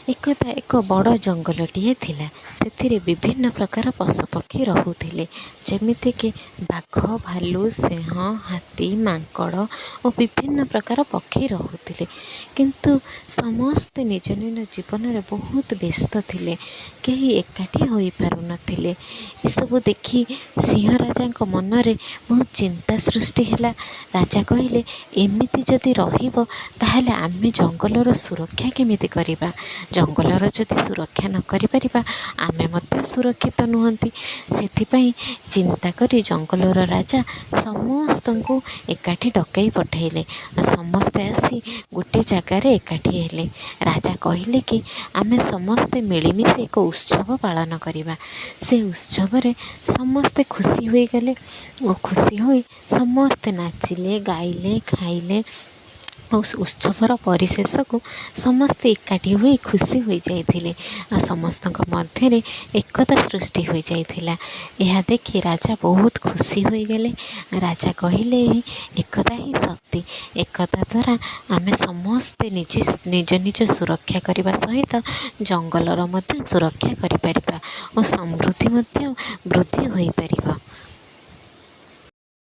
ଏକଦା ଏକ ବଡ଼ ଜଙ୍ଗଲଟିଏ ଥିଲା। ସେଥିରେ ବିଭିନ୍ନ ପ୍ରକାର ପଶୁପକ୍ଷୀ ରହୁଥିଲେ, ଯେମିତିକି ବାଘ, ଭାଲୁ, ସିଂହ, ହାତୀ, ମାଙ୍କଡ଼ ଓ ବିଭିନ୍ନ ପ୍ରକାର ପକ୍ଷୀ ରହୁଥିଲେ। କିନ୍ତୁ ସମସ୍ତେ ନିଜ ନିଜ ଜୀବନରେ ବହୁତ ବ୍ୟସ୍ତ ଥିଲେ, କେହି ଏକାଠି ହୋଇପାରୁନଥିଲେ। ଏସବୁ ଦେଖି ସିଂହ ରାଜାଙ୍କ ମନରେ ବହୁତ ଚିନ୍ତା ସୃଷ୍ଟି ହେଲା। ରାଜା କହିଲେ, ଏମିତି ଯଦି ରହିବ ତାହେଲେ ଆମେ ଜଙ୍ଗଲର ସୁରକ୍ଷା କେମିତି କରିବା? ଜଙ୍ଗଲର ଯଦି ସୁରକ୍ଷା ନ କରିପାରିବା, ଆମେ ମଧ୍ୟ ସୁରକ୍ଷିତ ନୁହନ୍ତି। ସେଥିପାଇଁ ଚିନ୍ତା କରି ଜଙ୍ଗଲର ରାଜା ସମସ୍ତଙ୍କୁ ଏକାଠି ଡକାଇ ପଠାଇଲେ। ସମସ୍ତେ ଆସି ଗୋଟେ ଜାଗାରେ ଏକାଠି ହେଲେ। ରାଜା କହିଲେ କି ଆମେ ସମସ୍ତେ ମିଳିମିଶି ଏକ ଉତ୍ସବ ପାଳନ କରିବା। ସେ ଉତ୍ସବରେ ସମସ୍ତେ ଖୁସି ହୋଇଗଲେ ଓ ଖୁସି ହୋଇ ସମସ୍ତେ ନାଚିଲେ, ଗାଇଲେ, ଖାଇଲେ ଓ ଉତ୍ସବର ପରିଶେଷକୁ ସମସ୍ତେ ଏକାଠି ହୋଇ ଖୁସି ହୋଇଯାଇଥିଲେ ଆଉ ସମସ୍ତଙ୍କ ମଧ୍ୟରେ ଏକତା ସୃଷ୍ଟି ହୋଇଯାଇଥିଲା। ଏହା ଦେଖି ରାଜା ବହୁତ ଖୁସି ହୋଇଗଲେ। ରାଜା କହିଲେ, ଏକତା ହିଁ ଶକ୍ତି। ଏକତା ଦ୍ୱାରା ଆମେ ସମସ୍ତେ ନିଜେ ନିଜ ନିଜ ସୁରକ୍ଷା କରିବା ସହିତ ଜଙ୍ଗଲର ମଧ୍ୟ ସୁରକ୍ଷା କରିପାରିବା ଓ ସମୃଦ୍ଧି ମଧ୍ୟ ବୃଦ୍ଧି ହୋଇପାରିବ।